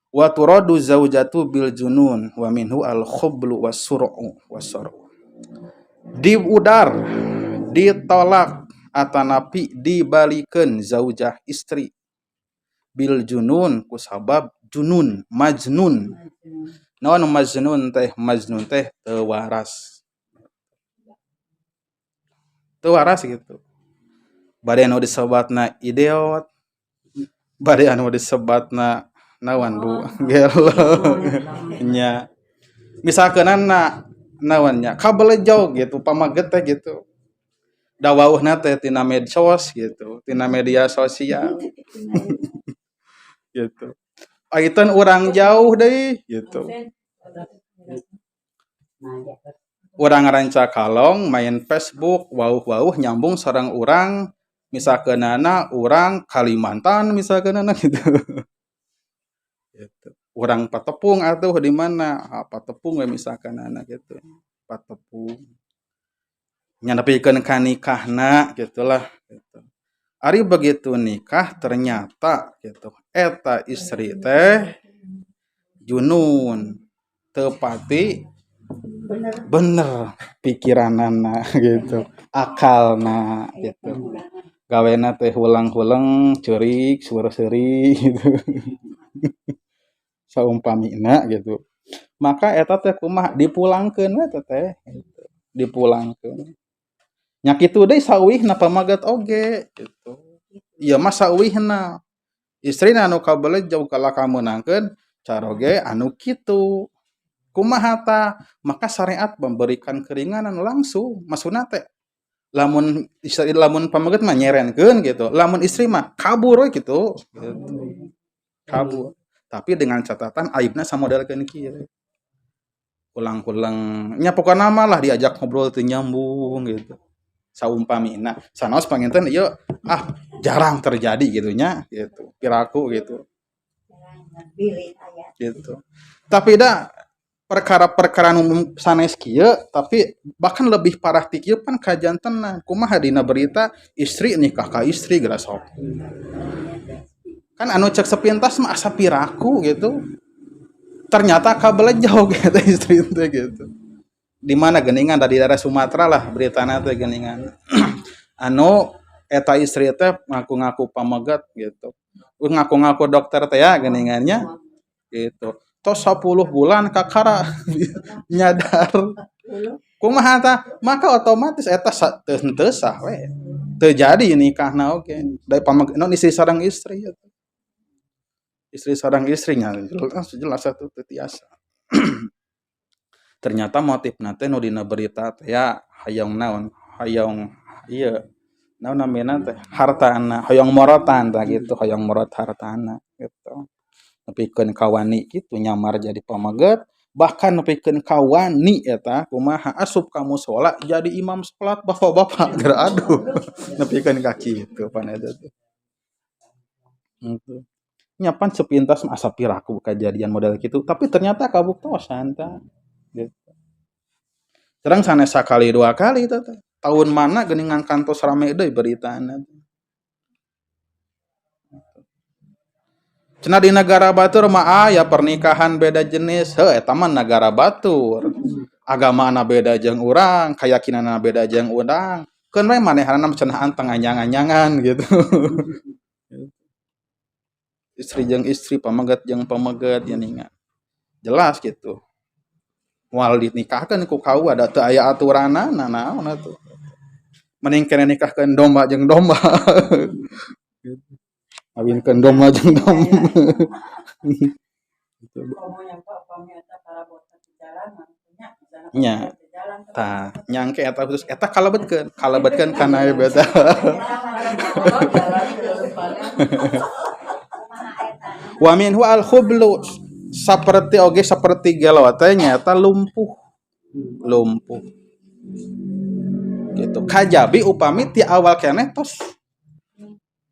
Wa turadu zaujatu bil junun wa minhu al khublu wasur'u wasur'u. Diudar, ditolak atanapi dibalikeun zaujah istri bil junun kusabab junun, majnun. Naon majnun teh? Majnun teh teu waras. Teu waras gitu. Bade anu disebatna idiot, bade anu disebatna naon bu gelo nya. Misalkeunana naon nya kabelejog gitu pamaget teh gitu. Da wauhna teh tina medsos gitu, tina media sosial gitu. Aiten urang jauh deui gitu. Urang Rancakalong main Facebook, wauh-wauh nyambung sareng urang misalkeunana urang Kalimantan misalkeunana gitu. Gitu. Urang Patepung atuh di mana? Ah, Patepung we misalkeunana gitu. Patepung. Nya nepikeun ka nikahna gitulah gitu. Ari begitu nikah ternyata gitu eta istri teh junun, teu pati bener pikiranana gitu, akalna gitu. Gawena teh hulang-huleng, ceurik, seur-seuri gitu. Saumpamina gitu. Maka eta teh kumaha dipulangkeun we teh gitu. Dipulangkeun. Nya kitu deui sauwihna pamaget oge gitu. Ieu mah sauwihna. Istrina anu kabelejog kalah kameunangkeun caroge anu kitu. Kumaha tah? Maka syariat memberikan keringanan langsung. Maksudna teh lamun istri, lamun pameget mah nyerenkeun gitu, lamun istri mah kabur we gitu, gitu. Kabur. Tapi dengan catatan aibna samodelkeun kieu. Ulang-ulang nya pokona mah lah diajak ngobrol teu nyambung gitu. Saumpamina sanaos panginten ieu ah jarang terjadi gitu nya gitu, piraku gitu. Gitu. Tapi da perkara-perkara nu sanes kieu tapi bahkan lebih parah ti kieu pan kajantenan. Kumaha dina berita istri nikah ka istri geura sok. Kan anu cek sepintas mah asa piraku gitu. Ternyata kabelejog eta istri teh gitu. Di mana geuningan di daerah Sumatera lah beritana teh geuningan. Anu eta istri teh ngaku-ngaku pameget gitu. Ngaku-ngaku dokter teh ya geuningannya gitu. Tos 10 bulan kakara nyadar. Kumaha tah? Maka otomatis eta teu henteu sah we. Teu jadi nikahna oge. Da pameget non istri sareng istri eta. Istri sareng istrinya jelas jelas atuh teu tiasa. Ternyata motifna teh nu dina berita teh ya hayang naon? Hayang ieu naon namina teh hartana, hoyong morotan tah gitu, hoyong morot hartana gitu. Nepikeun ka wani kitu nyamar jadi pameget, bahkan nepikeun ka wani eta kumaha asup ka mushola jadi imam salat bapak-bapak geura aduh nepikeun ka kitu pan eta teh. Gitu. Nya pan sepintas mah asa piraku kajadian model kitu, tapi ternyata kabuktosan tah gitu. Sareng sanes sakali dua kali eta teh. Tahun mana geuningan kantos rame deui beritana teh. Cenah di negara batur mah aya pernikahan beda jenis, heuh eta mah negara batur. Agamana beda jeung urang, kayakinanna beda jeung urang. Keun we manehanna cenah anteng anyang-anyangan gitu. Istri jeung istri, pameget jeung pameget geuningan. Jelas gitu. Moal dinikahkeun ku KUA da teu aya aturanana naon atuh. Mending keneh nikahkeun domba jeung domba. Gitu. Ngawinkeun domba jeung domba. Gitu. Nya. Tah, nyangke eta khusus eta kalebetkeun, kalebetkeun kana aib eta. Wa minhu al khublu saperti oge saperti gelo teh nyaeta lumpuh. Lumpuh. Gitu. Kajabi upami ti awal keneh tos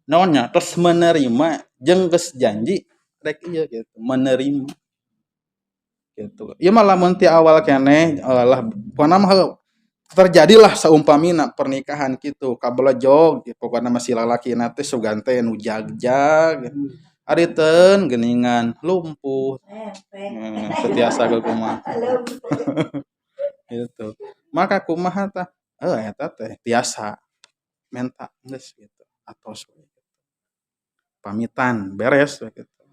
naon nya tos menerima jeung geus janji rek ieu gitu, menerima. Gitu. Ieu mah lamun ti awal keneh lah pokona mah terjadilah saumpamina pernikahan kitu kabelejog pokona mah si lalakina teh sugan teh nu jagjag. Ari teun geuningan lumpuh. Teu tiasa kumaha. Gitu. Maka kumaha tah? Eta teh tiasa menta geus gitu atos we. Pamitan beres we gitu.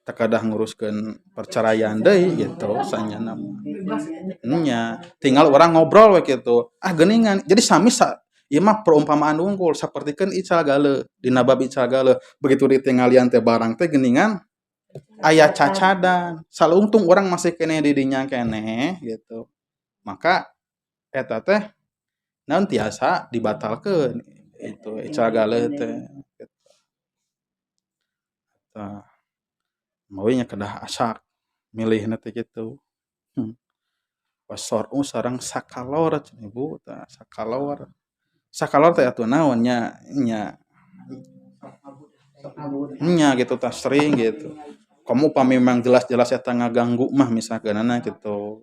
Teu kedah nguruskeun perceraian deui gitu sanyana mah. Nya, tinggal urang ngobrol we gitu. Ah geuningan. Jadi sami sa ieu mah perumpamaan wungkul sapertikeun ical galeuh dina bab ical galeuh. Begitu ditinggalian teh barang teh geuningan aya cacadan. Salungtung urang masih keneh di dinya keneh gitu. Maka eta teh naon tiasa dibatalkeun itu ical galeuh teh gitu. Tah. Mawi nya kedah asak milihna teh kitu. Wasor'u sareng sakalor cenah Ibu tah sakalor. Sakalor teh atuh naon nya nya nya gitu tah sering gitu. Komo upami memang jelas-jelas eta ngaganggu mah misalkeunana gitu.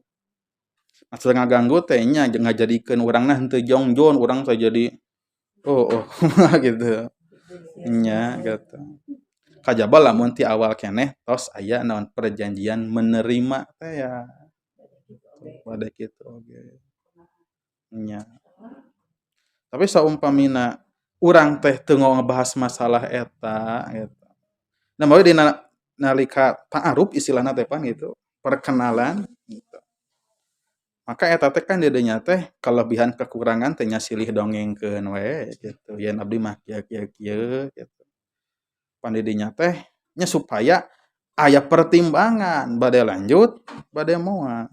Maksud ngaganggu teh nya ngajadikeun urangna henteu jongjon, urang teh jadi oh gitu. Nya gitu. Kajaba lamun ti awal keneh tos aya naon perjanjian menerima teh ya. Bade kitu oge. Nya. Tapi saumpamina urang teh teu ngebahas masalah eta gitu. Nah, mawi dina nalika ta'aruf istilahna teh pan gitu, perkenalan gitu. Maka eta teh kan di dinya teh kelebihan kekurangan teh nya silih dongengkeun we gitu. Yen abdi mah kieu kieu kieu gitu. Pan di dinya teh nya supaya aya pertimbangan bade lanjut bade moal.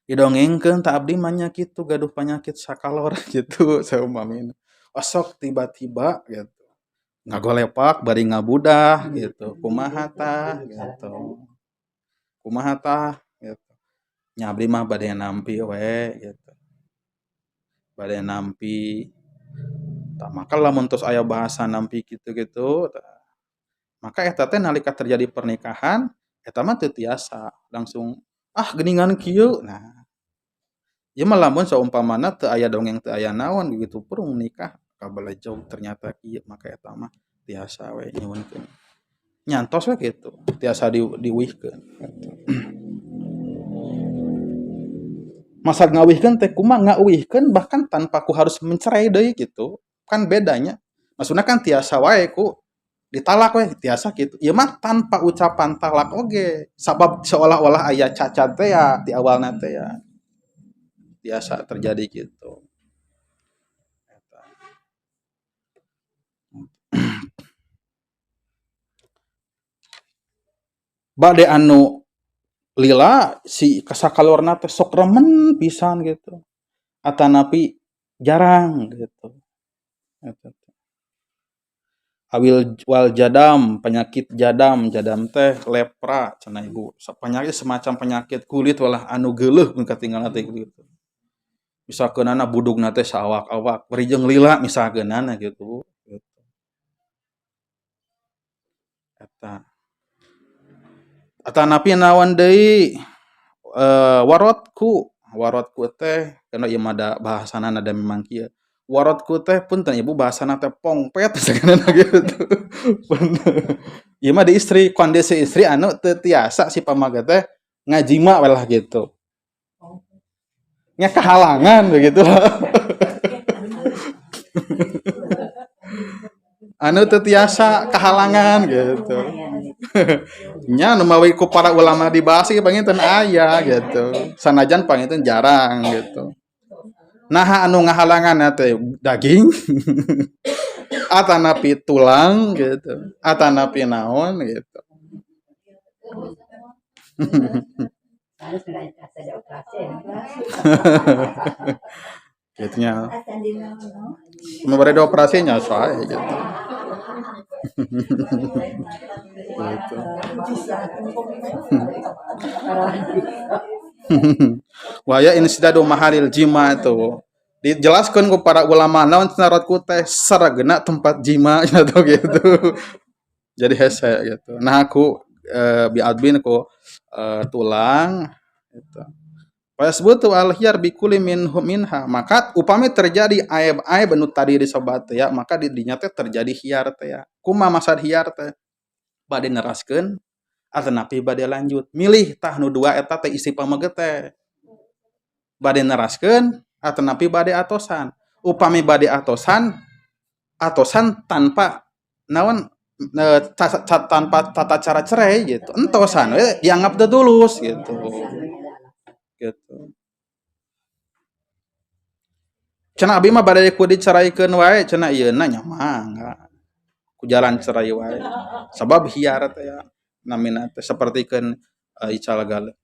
Didongengkeun tah abdi mah nya kitu gaduh panyakit sakalor gitu saumpamina. Osok tiba-tiba gitu. Ngagolepak bari ngabudah gitu. Kumaha tah gitu. Kumaha tah gitu. Nya abdi mah bade nampi we gitu. Bade nampi. Tah maka lamun tos aya bahasa nampi kitu-kitu tah maka eta teh nalika terjadi pernikahan eta mah teu tiasa langsung ah geuningan kieu. Nah, ieu mah lamun saumpamana teu aya dongeng teu aya naon begitu purung nikah kabalejog ternyata kieu maka eta mah tiasa we nyuhunkeun. Nyantos we kitu, tiasa diuihkeun gitu. Masa ngawihkeun teh kumaha ngauihkeun bahkan tanpa ku harus mencerai deui gitu. Kan bedanya. Maksudna kan tiasa wae ku ditalak we tiasa gitu. Ieu mah tanpa ucapan talak oge sabab seolah-olah aya cacat teh ya di awalna teh ya. Tiasa terjadi gitu. Eta. Bade anu lila si kasakalorna teh sok remen pisan gitu. Atanapi jarang gitu. Eta teh. Awil wal jadam, penyakit jadam, jadam teh lepra cenah ibu. Penyakit semacam penyakit kulit walah anu geuleuh mun katinggalna teh gitu. Misalkeunana budugna teh saawak-awak, bari jeung lila misalkeunana gitu. Gitu. Eta. Atanapi naon deui warotku, warotku teh kana ieu mah da bahasana da memang kieu. Warotku teh punten ibu bahasana teh pongpet sakanana gitu. Ieu mah di istri, kondisi istri anu teu tiasa si pamaget teh ngajima we lah gitu. Nya kahalangan begitu lah. Anu teu tiasa kahalangan gitu. Nya nu mawi ku para ulama dibahas ieu panginten aya gitu. Sanajan panginten jarang gitu. Nah anu ngahalangan teh daging atanapi tulang gitu, atanapi naon gitu. Gitunya. Mau bade dioperasi nya sae gitu. Gitu. Waya insidadu mahalil jima itu. Dijelaskan ku para ulama naon cenah rotku teh saragena tempat jima atau gitu. Jadi hese gitu. Nah aku biadbin ku tulang gitu. Fasbutu al khiyar bi kulli minha, maka upami terjadi aib-aib nu tadi disebat teh ya, maka di dinya teh terjadi khiyar teh ya. Kumaha maksud khiyar teh? Bade neraskeun atanapi bade lanjut. Milih tah nu dua eta teh istri pameget teh. Bade neraskeun atanapi bade atosan. Upami bade atosan, atosan tanpa naon, tanpa tata cara cerai gitu. Entosan we dianggap teu tulus gitu. Gitu. Cenah abi mah bade ku diceraikeun wae cenah ieu na nya mangga. Ku jalan cerai wae. Sabab hiar teh ya namina teh sapertikeun ical galeuh.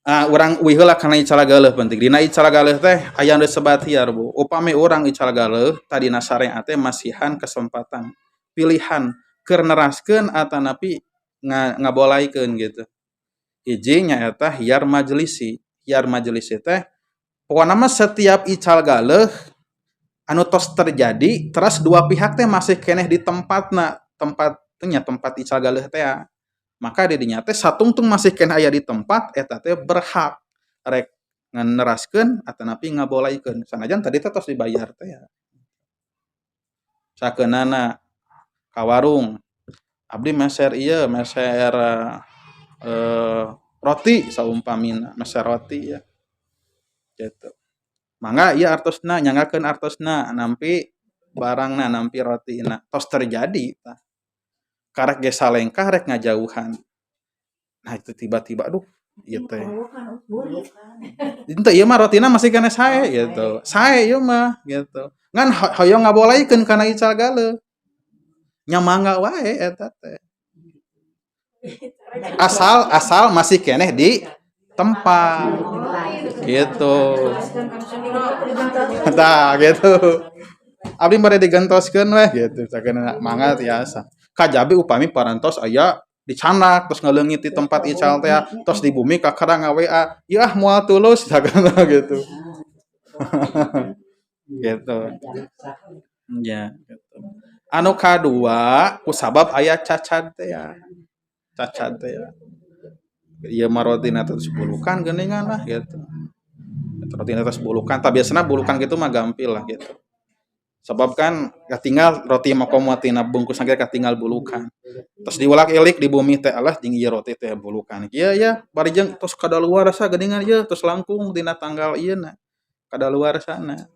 Ah urang uih heula kana ical galeuh penting. Dina ical galeuh teh aya nu disebat hiar Bu. Upami urang ical galeuh tadina syariat teh masihan kesempatan pilihan keur neraskeun atanapi ngabolaikeun gitu. Hiji nyaeta hiar majelisi. Hiar majelisi teh pokona mah setiap ical galeuh anu tos terjadi terus dua pihak teh masih keneh di tempatna, tempat teh nya tempat ical galeuh teh ya. Maka di dinya teh satungtung masih keneh aya di tempat eta teh berhak rek neraskeun atanapi ngabolaikeun. Sanajan tadi teh tos dibayar teh ya. Sakeunana ka warung abdi meser ieu meser roti saumpamina meser roti ya. Gitu. Mangga ieu artosna nyanggakeun artosna nampi barangna nampi rotina tos terjadi tah. Karek ge salengkah rek ngajauhan. Nah itu tiba-tiba aduh ieu teh. Henteu ieu mah rotina masih keneh sae gitu. Sae ieu mah gitu. Ngan hoyong ngabolaikeun kana ical galeuh. Nya mangga wae eta teh. Asal masih keneh di tempat gitu. Tah gitu. Abdi bade digentoskeun weh gitu sakeuna mangga tiasa. Kajabi upami parantos aya dicanak terus ngaleungit di tempat ical teh tos di bumi kakara nga-WA, ieu ah moal tulus sakeuna gitu. Gitu. Ya gitu. Anu kadua kusabab aya cacad teh ya. Cacad teh ya. Ieu mah rotina teh bulukan geuningan lah gitu. Rotina tos bulukan, tah biasana bulukan kitu mah gampil lah gitu. Sebab kan katinggal roti mah komo tina bungkusan ge katinggal bulukan. Terus diulak-ilik di bumi teh alah jeung ieu roti teh bulukan. Kieu ya bari jeung tos kadaluarsa geuningan ieu tos langkung dina tanggal ieu na. Kadaluarsana.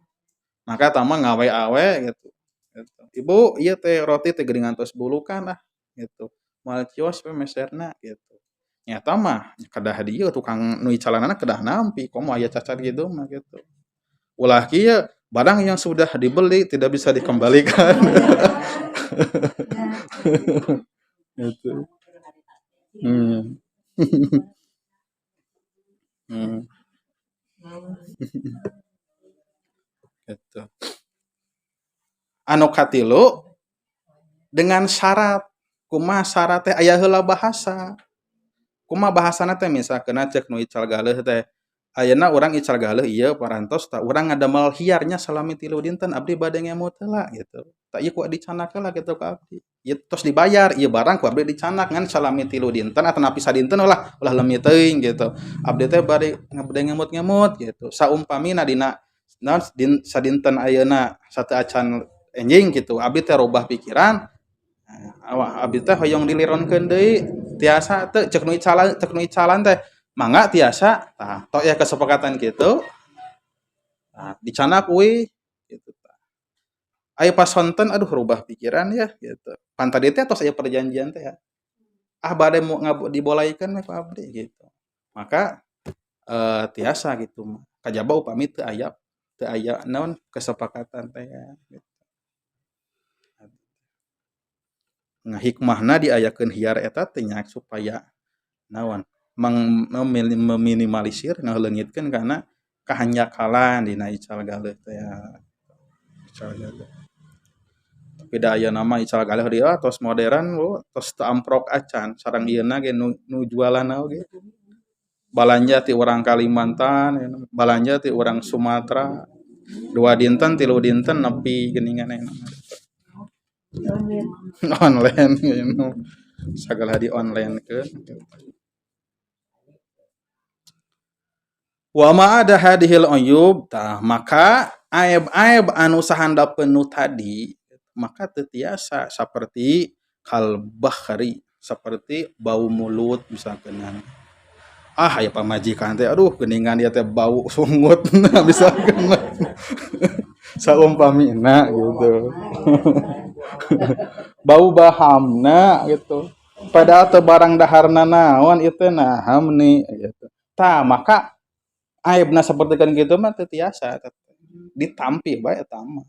Maka tah mah nga-WA we gitu. Gitu. Ibu ieu teh roti teh geuningan tos bulukan ah gitu. Moal cios we meserna gitu. Nyata mah kedah dieu tukang nu icalanana kedah nampi komo aya cacat kitu mah gitu. Ulah kieu barang yang sudah dibeli tidak bisa dikembalikan. Gitu. Gitu. Anu katilu dengan syarat. Kumaha syarat teh aya heula bahasa. Kumaha bahasana teh misalkeun cek nu ical galeuh teh ayeuna urang ical galeuh ieu parantos tah urang ngadamel hiarnya salami 3 dinten abdi bade ngemut heula gitu. Tah ieu ku dicanak heula kitu ku abdi. Ieu tos dibayar ieu barang ku abdi dicanak ngan salami 3 dinten atanapi sadinten ulah lemi teuing gitu. Abdi teh bade ngemut-ngemut gitu. Saumpamina dina naon sadinten ayeuna sateuacan enjing gitu abdi teh robah pikiran. Abdi teh hoyong dilironkeun deui tiasa teu cek nu icalan teh mangga tiasa tah tok ya kesepakatan kitu tah dicanak uih gitu tah aya pas sonten aduh rubah pikiran ya gitu pan tadi teh tos aya perjanjian teh ya ah bade mau dibolaikeun we ku abdi gitu maka tiasa gitu mah kajaba upami teu aya naon kesepakatan teh ya gitu. Nah, hikmahna diayakeun hiar eta teh nya supaya naon meminimalisir ngaleungitkeun kana kahanjakalan dina ical galeuh teh ya. Ical galeuh. Tapi da ayeuna mah ical galeuh dieu tos modern Bu, tos teu amprok acan sareng ieuna ge nu jualan oge. Balanja ti urang Kalimantan, balanja ti urang Sumatera. 2 dinten 3 dinten nepi geuningan ayeuna mah. Online gitu. Sagala di online keun. Wa ma ada hadihil uyub, tah maka aib-aib anu sahandapeun nu tadi maka teu tiasa saperti kal bakhri, seperti bau mulut misalkan. Ah, aya pamajikan teh, aduh, geuningan ieu teh bau sungut misalkan, saumpamina gitu, bau bahamna gitu, padahal teu barang daharna naon itu, nah hamni gitu. Tah, maka aibna seperti kan gitu mah teu tiasa ditampi bae eta mah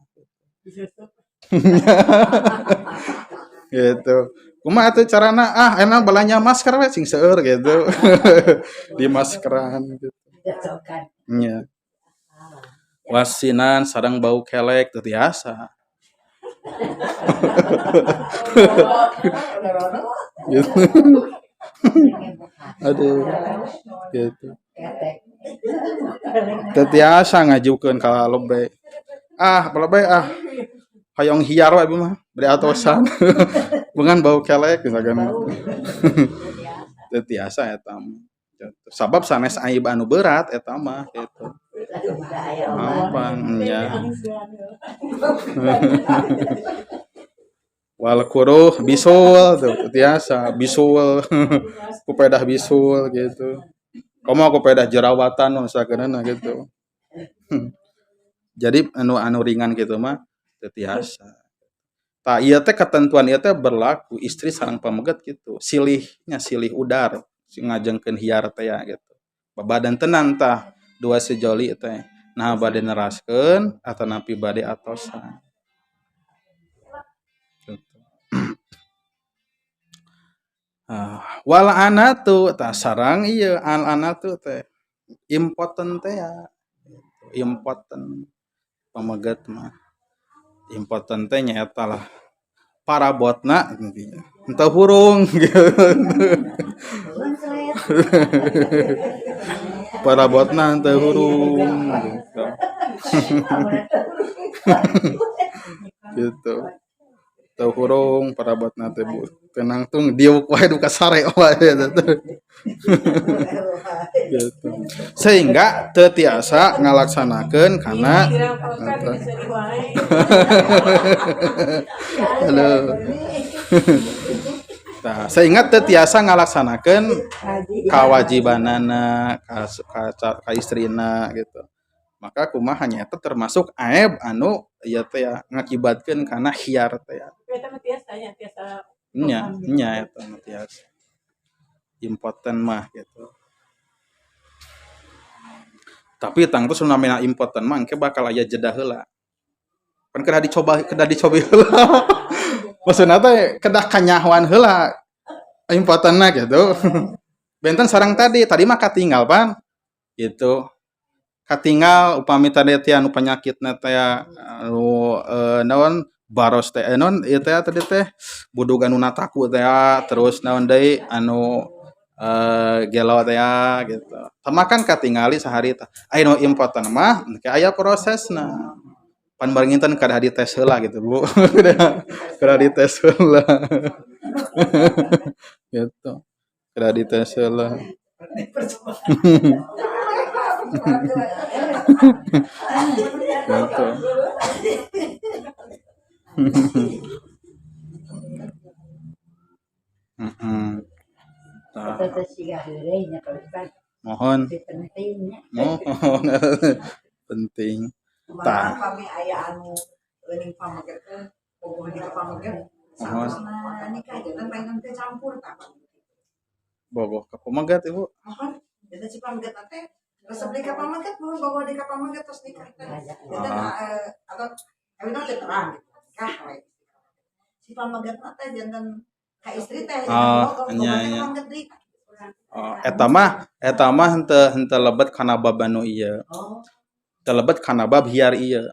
gitu. Kumaha atuh carana? Ah, enak belanja masker we sing seueur gitu, di maskeran gitu nya. Wasinan sareng bau kelek teu tiasa gitu. Aduh, gitu teu tiasa ngajukeun ka lebe. Ah, lebe, ah, hoyong hiar we abi mah, bade atosan dengan bau kelek misalkan, teu tiasa eta mah. Sabab sanes aib anu berat eta mah gitu. Gampang nya. Wal kuruh, bisul tuh tiasa bisul, ku pedah bisul gitu. Komo ku pedah jerawatan misalkan gitu. Jadi anu anu ringan gitu mah teu tiasa. Tah, ieu teh ketentuan ieu teh berlaku istri sareng pameget gitu. Silihnya silih udar ngajengkeun hiar teh ya gitu. Babadan tenan tah dua sejoli teh. Nah, bade neraskeun atanapi bade atosan. Gitu. Wal anatu, tah sareng ieu al anatu teh impoten teh ya. Impoten pameget mah. Impoten teh nyaeta lah parabotna henteu hurung gitu. Parabotna henteu hurung gitu. Gitu. Teu hurung parabotna teh, Bu. Teu nangtung diuk wae duka sare wae eta teh. Gitu. Sehingga teu tiasa ngalaksanakeun kana eta. Aduh. Tah, sehingga teu tiasa ngalaksanakeun kawajibanana ka istrina gitu. Maka kumaha, nya eta termasuk aib anu ieu teh ya ngakibatkeun kana khiar teh ya. Eta mah tiasa nya, tiasa. Nya, nya eta mah tiasa. Impoten mah gitu. Tapi tangtos namina impoten mah engke bakal aya jeda heula. Pan kedah dicoba, kedah dicobi heula. Maksudna teh kedah kanyahoan heula impotenna gitu. Benten sareng tadi, tadi mah katinggal pan gitu. Katinggal upami tadi teh anu penyakitna teh anu naon, baros teh, naon ieu teh tadi teh, budug anu nataku teh, terus naon deui, anu gelo teh gitu. Tah kan katingali sahari tah. Aya nu impoten mah engke aya prosesna. Pan barenginten kedah dites heula gitu, Bu. Kedah dites heula. Gitu. Kedah dites heula. Gitu. Heeh. Tah. Mohon. Mohon. Penting. Tah. Kami aya anu leuning pameget teh bogoh di ka pameget Mohon. Saatosna nikah janten pengen teh campur tah. Bogoh ka pameget, Ibu. Mohon, janten si pameget teh resep di ka pameget, mohon bogoh di ka pameget terus nikah teh. Janten atau kawin teh terang gitu. Nikah we. Si pameget teh janten ka istri teh janten bogoh nya bogoh teh nya. Pameget deui. Oh, eta mah henteu lebet kana bab anu ieu. Teu lebet kana bab hiar ieu.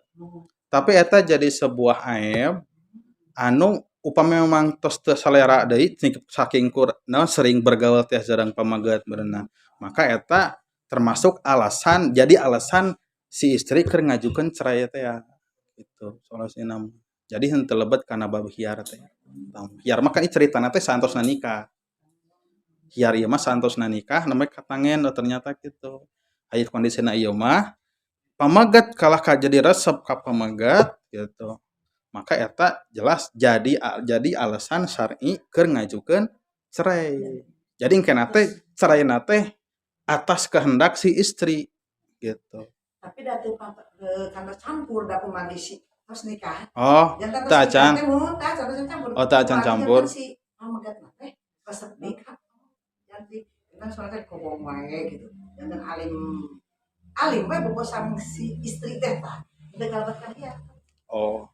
Tapi eta jadi sebuah aib anu upami memang tos teu salera deui saking kur naon sering bergaul teh sareng pameget berenang. Maka eta termasuk alasan, jadi alasan si istri keur ngajukeun cerai teh ya. Gitu solusina mah. Jadi henteu lebet kana bab hiar teh. Hiar mah kan ieu caritana teh saantosna nikah. Hiar ieu mah saantosna nikah namanya katangen, oh ternyata gitu. Aya kondisina ieu mah pameget kalah ka jadi resep ka pameget gitu. Maka eta jelas jadi alasan syar'i keur ngajukeun cerai. Jadi engkena teh ceraina teh atas kehendak si istri gitu. Tapi da teu kana campur da kumargi si tos nikah. Oh, Janten teu acan. Teh mun teh acan campur. Oh, teu acan campur. Si pameget mah teh resep nikah. Jadi kan soalnya teh kobong wae gitu. Janten alim alim we bobo sareng si istri teh tah. Teu kalebet ka dia. Oh.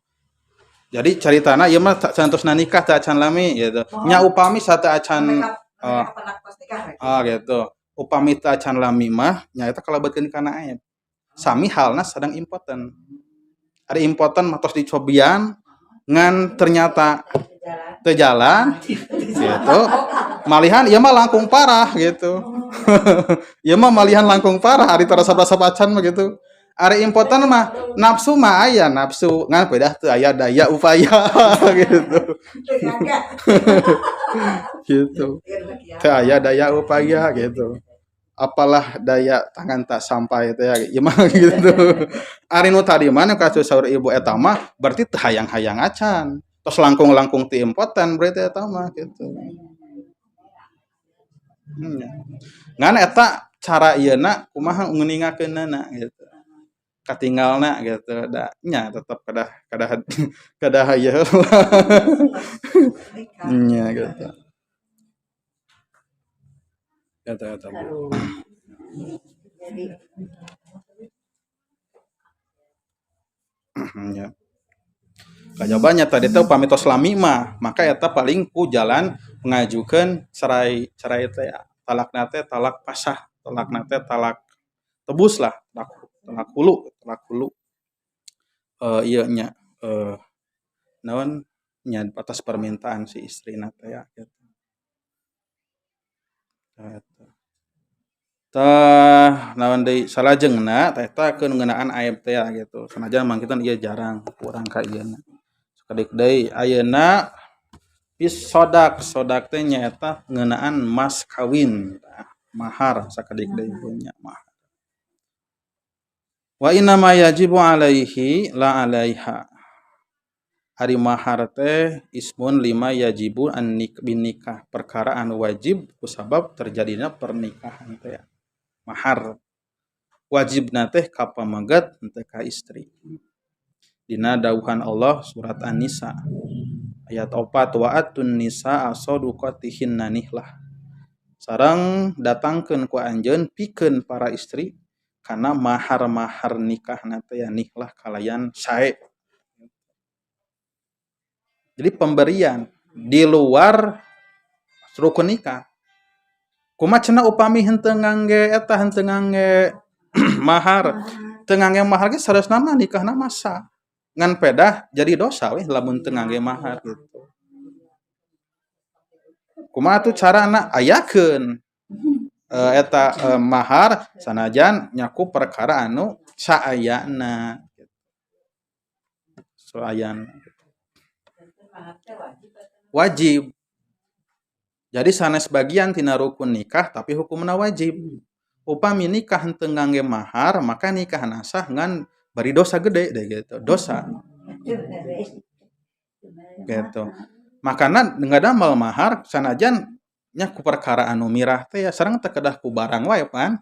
Jadi caritana ieu mah santosna nikah teu acan lami gitu. Nya upami sateu acan oh. Tos nikah we. Ah gitu. Upami teu acan lami mah nya eta kalebetkeun kana aib. Sami halna sedang impoten. Ari impoten mah tos dicobian ngan ternyata teu jalan gitu. Malihan ieu mah langkung parah gitu. Ieu mah malihan langkung parah ari resep-resep acan mah gitu. Ari impoten mah nafsu mah aya nafsu ngan pedah teu aya daya upaya gitu. Gitu. Teu aya daya upaya gitu. Apalah daya tangan tak sampai teh ya ieu mah gitu. Ari nu tadi mah nu kasus saur ibu eta mah berarti teu hayang-hayang acan. Tos langkung-langkung ti impoten berarti eta mah gitu. Ngan eta cara ieuna kumaha nguningakeunana gitu. Katinggalna gitu da nya tetep kedah kedah kedah ieu nya gitu. Eta eta Bu. Nya. Kajabanya tadi teh upami tos lami mah maka eta paling ku jalan ngajukeun cerai cerai teh talakna teh talak pasah, talakna teh talak tebus lah, talak hulu, talak hulu. Ieu nya naon nya atas permintaan si istrina teh ya gitu. Eta. Tah naon deui salajengna teh eta keun ngeunaan aib teh ya gitu. Sanajan mangkitan ieu jarang kurang ka ieuna. Sakedik deui ayeuna pis sodak, sodak teh nyaeta ngeunaan mas kawin, mahar sakedik deui nya mahar. Wa inna ma yajibu alaihi la alaiha. Ari mahar teh ismun lima yajibu an bin nikah, perkara anu wajib kusabab terjadinya pernikahan teh. Mahar wajibna teh ka pameget teh ka istri. Dina dawuhan Allah surat An-Nisa ayat 4 wa atun nisaa saduqatihinna nihlah. Sareng datangkeun ku anjeun pikeun para istri kana mahar-mahar nikahna teh ya nihlah kalayan sae. Jadi pemberian di luar rukun nikah. Kumaha cenah upami henteu ngangge eta henteu ngangge mahar. Teu ngangge mahar ge saresna mah nikahna mah sah. Ngan pedah jadi dosa weh lamun teu ngangge mahar gitu. Kumaha tuh carana ayakeun eta mahar sanajan nyaku perkara anu saayana gitu. Saayana gitu. Wajib. Jadi sanes bagian tina rukun nikah tapi hukumna wajib. Upami nikah henteu ngangge mahar maka nikahna sah ngan bari dosa gede deh gitu. Dosa. Gitu. Makana ngadamel mahar sanajan nya ku perkara anu mirah teh ya sareng teu kedah ku barang wae pan.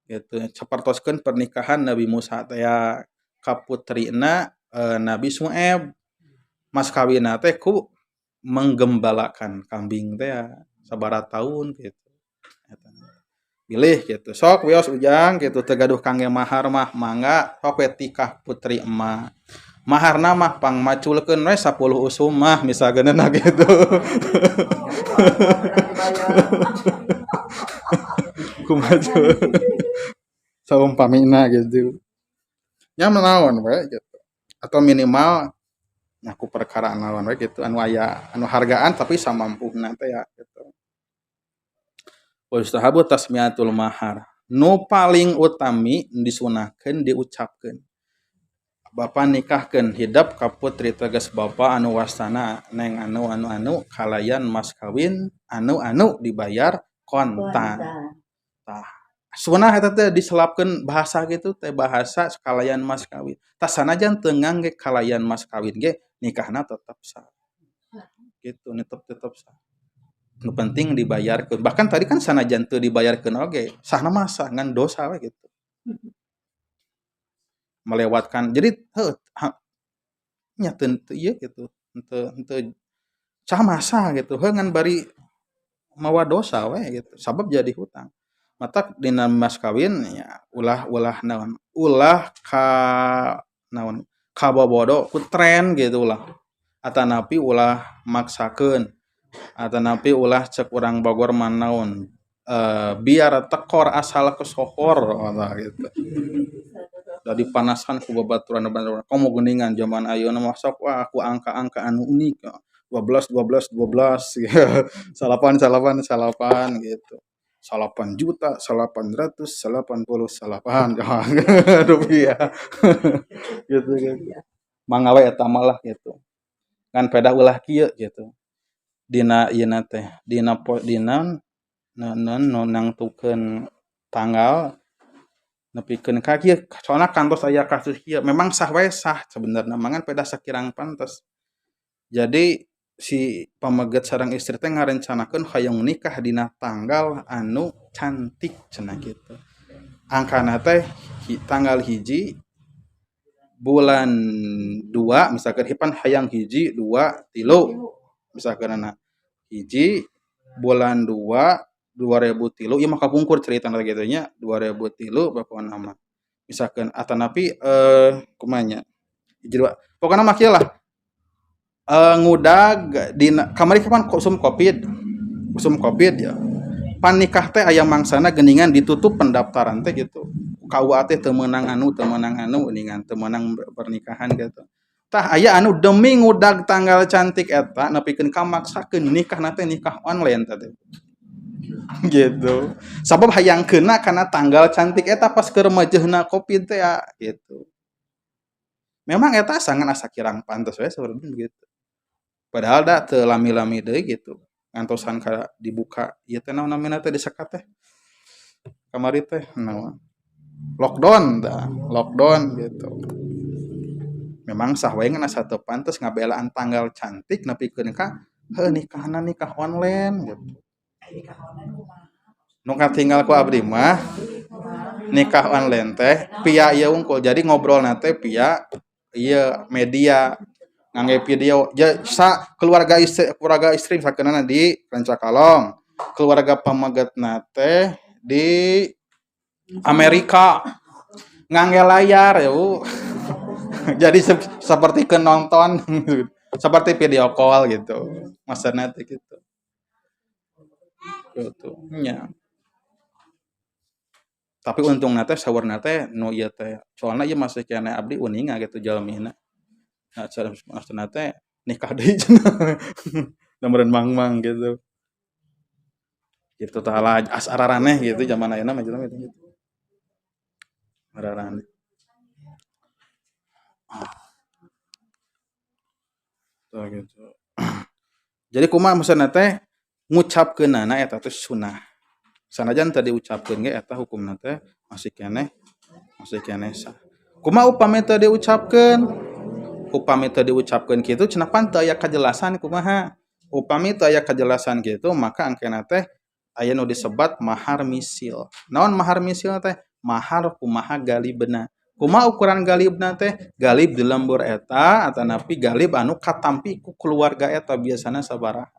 Gitu. Sapertoskeun pernikahan Nabi Musa teh ya ka putrina Nabi Su'aib. Mas kawinna teh ku menggembalakan kambing teh ya sabaraha tahun gitu. Bilih gitu. Sok wios ujang gitu teu gaduh kangge mahar mah mangga sok we tikah putri emak. Maharna mah pangmaculkeun we 10 usum mah misalkeunna gitu. Kumaha saumpamina gitu. Nya menaon we gitu. Atau minimal nyaku perkara naon we gitu anu aya anu hargaan tapi samampuna teh ya gitu. Wa yustahabu tasmiyatul mahar. Nu paling utami disunahkeun diucapkeun. Bapa nikahkeun hidap ka putri tegas bapa anu wastana neng anu anu anu kalayan mas kawin anu anu dibayar kontan. Tah Sunah eta teh diselapkeun bahasa gitu teh, bahasa kalayan mas kawin. Tah, sanajan teu ngangge kalayan mas kawin ge nikahna tetap sah. Gitu, tetep tetep sah. Nu penting dibayarkeun. Bahkan tadi kan sanajan teu dibayarkeun oge, sahna mah sah, ngan dosa we gitu. Melewatkan. Jadi heuh nya teu teu ieu gitu. Henteu henteu sah mah sah gitu. Heuh, ngan bari mawa dosa we gitu. Sabab jadi hutang. Matak dina mas kawin ya ulah ulah naon, ulah ka naon, kabobodo ku tren gitu lah. Atanapi ulah maksakeun. Atanapi ulah, cek urang Bogor mah naon, biar tekor asal kesohor gitu. Da dipanasan ku babaturan, komo geuningan jaman ayeuna mah sok wah ku angka-angka anu unik, 12 12 12, salapan salapan salapan gitu. 8.989.000 rupiah gitu gitu. Mangga we eta mah lah gitu. Ngan pedah ulah kieu gitu. Dina ieu teh, dina dina nu nangtukeun tanggal nepikeun ka kieu, soalna kantos aya kasus kieu. Memang sah we sah sebenarnya mah, ngan pedah sakirang pantes. Jadi si pameget sareng istri teh ngarencanakeun hoyong nikah dina tanggal anu cantik cenah gitu. Angkana teh tanggal 1 bulan 2 misalkan, pan hayang 1 2 3 misalkan, 1 bulan 2 2003, ieu mah kapungkur caritana kitu nya, 2003 pokona mah. Misalkan atanapi kumaha nya, 1 2 pokona mah kieu lah. Ngudag dina kamari kan usum Covid, usum Covid ya. Pan nikah teh aya mangsana geuningan ditutup pendaftaran teh gitu. KUA teh teu meunang anu, teu meunang anu geuningan, teu meunang pernikahan gitu. Tah, aya anu demi ngudag tanggal cantik eta nepikeun ka maksakeun nikahna teh nikah online teh gitu. Sabab hayang keuna kana tanggal cantik eta pas keur mejeuhna Covid teh ya gitu. Memang eta sangat asa kirang pantes we sebenarnya begitu. Padahal da teu lami-lami deui gitu. Ngantosan ka dibuka ieu teh, naon namina teh, disekat teh. Kamari teh naon? Lockdown tah, lockdown gitu. Memang sah we, ngan asa teu pantes ngabelaan tanggal cantik nepikeun ka heuh nikahna nikah online gitu. Nikah online kumaha? Nu katinggal ku abdi mah nikah online teh via ieu wungkul. Jadi ngobrolna teh via ieu media, ngangge video. Ja, sa keluarga istri, keluarga istri misalkeunana di Rancakalong, keluarga pamegetna teh di Amerika, ngangge layar ya, Bu. Jadi seperti ke nonton, seperti video call gitu. Maksudna teh gitu. Gitu nya. Tapi untungna teh saurna teh nu ieu teh, soalna ieu masih keneh abdi uninga gitu jalmina. Nah, maksudna teh nikah deui cenah. Da meureun mang-mang gitu. Gitu tah lah, asa araraneh gitu zaman ayeuna mah jelema gitu. Araraneh. Tah gitu. Jadi kumaha maksudna teh, ngucapkeunana eta teh sunah. Sanajan teu diucapkeun ge eta hukumna teh masih keneh sah. Kumaha upami teu diucapkeun? Upami teu diucapkeun kitu cenah, pan teu aya kajelasan kumaha. Upami teu aya kajelasan kitu, maka engkena teh aya nu disebat mahar misil. Naon mahar misil teh? Mahar kumaha galibna. Kumaha ukuran galibna teh? Galib di lembur eta atanapi galib anu katampi ku keluarga eta biasana sabaraha.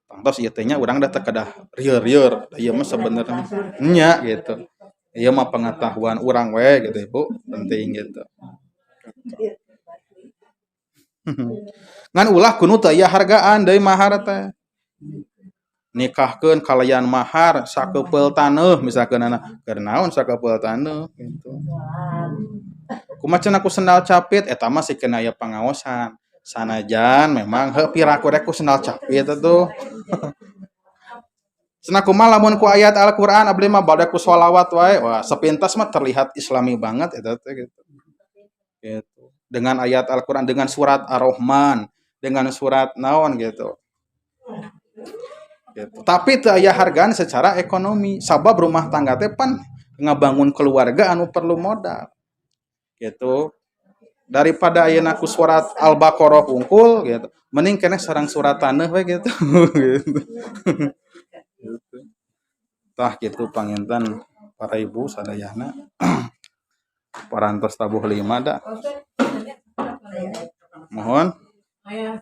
Tangtos ieu teh nya, urang da teu kedah rieur-rieur, da ieu mah sabenerna nya gitu. Ieu mah pengetahuan urang we gitu, Ibu, penting gitu. Ngan ulah kudu teu aya hargaan deui mahar teh. Nikahkeun kalayan mahar sakepeul taneuh misalkeunana, keur naon sakepeul taneuh gitu. Kumaha cenah ku sendal capit, eta mah sikeun aya pangaosan. Sanajan memang heuh piraku rek ku sendal capit atuh. Cenah kumaha lamun ku ayat Al-Qur'an, abdi mah bade ku sholawat wae. Wah, sepintas mah terlihat islami banget eta teh gitu. Gitu. Dengan ayat Al-Qur'an, dengan surat Ar-Rahman, dengan surat naon gitu. Gitu. Tapi teu aya hargaan secara ekonomi, sabab rumah tangga teh pan ngabangun keluarga anu perlu modal. Gitu. Daripada ayeuna ku surat Al-Baqarah hungkul gitu, mending keneh sareng surat taneuh we gitu. Gitu. Gitu. Tah, gitu panginten, para ibu sadayana. Parantos tabuh lima da. Mohon. Aya.